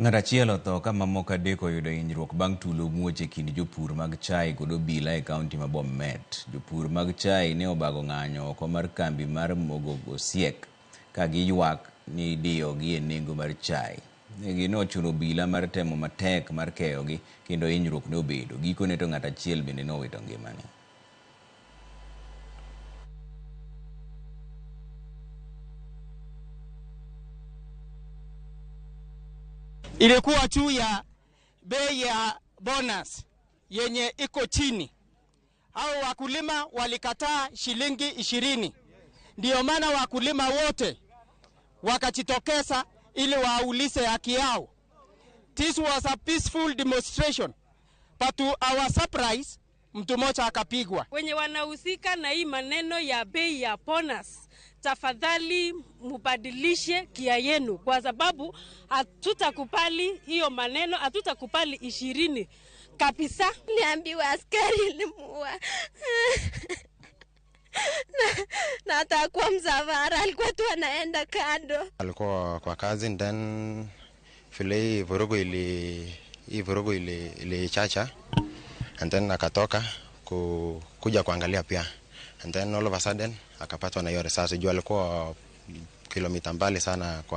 Ng'at achiel otho ka mamoko adek oyudo hinyruok bang' tulo muoch e kind jopur mag chai kod obila e kaunti ma Bomet. Jopur mag chai ne obago ng'anyo oko mar kambi mar Mogogosiek ka giywak ni idiyogi e nengo mar chai. Ne ochuno obila mar temo matek mar keyogi kendo hinyruok ne obedo. Gikone to ng'at achiel bende ne owito ngimane. Ilikuwa juu ya bei ya bonus yenye iko chini. Hao wakulima walikataa shilingi 20. Ndio maana wakulima wote wakajitokeza ili waulize haki yao. This was a peaceful demonstration, but to our surprise, mtu mmoja akapigwa. Wenye wanahusika na hii maneno ya bei ya bonus, tafadhali mubadilishe kia yenu, kwa sababu hatutakubali hiyo maneno, hatutakubali 20 kabisa. Niambiwa askari ilimuua. Na atakuwa msafara, alikuwa tu anaenda kando. Alikuwa kwa kazi, then vile hii vurugu ili chacha, and then akatoka kuja kuangalia pia, and then all of a sudden akapatwa na hiyo risasi juu alikuwa kilomita mbali sana kwa